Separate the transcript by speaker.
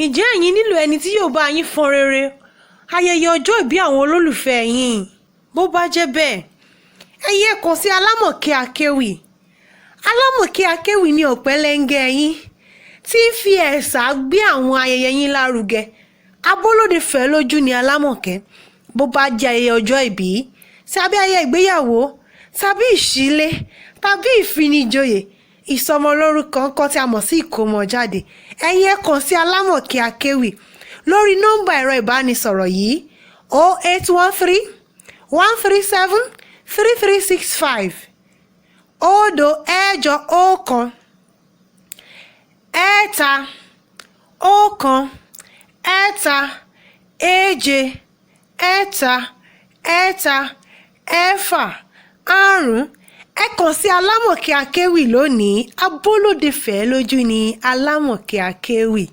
Speaker 1: Ǹjẹ́ ẹ̀yin nílò ẹni tí yóò bá yín fọn rere ayẹyẹ ọjọ́ ìbí àwọn olólùfẹ́ yín? Bó bá jẹ́ bẹ́ẹ̀, ẹ̀yin ẹ kàn sí Alámọ̀kẹ́ Akéwì. Alámọ̀kẹ́ Akéwì ní ọ̀pẹ̀lẹ́ngẹ́ yín tí ń fi ẹ̀sà gbé àwọn ayẹyẹ yín lárugẹ. Abólóde fẹ́ lójú ní Alámọ̀kẹ́. Bó bá jẹ́ ayẹyẹ ọjọ́ ìbí tàbí ayẹyẹ ìgbéyàwó tàbí ìṣílé tàbí ìfinijoyè, ìsọmọlórúkọ ńkọ́ tí a mọ̀ sí ìkómọjáde, ẹ̀yin ẹ kàn sí Alámọ̀kẹ́ Akéwì lórí nọ́mbà ẹ̀rọ ìbánisọ̀rọ̀ yìí: 0813 137 3365, 0 8 1 3 1 3 7 3 3 6 5. Ẹ kàn sí Alámọ̀kẹ́ Akéwì lónìí. Abólóde fẹ́ lójú ní Alámọ̀kẹ́ Akéwì.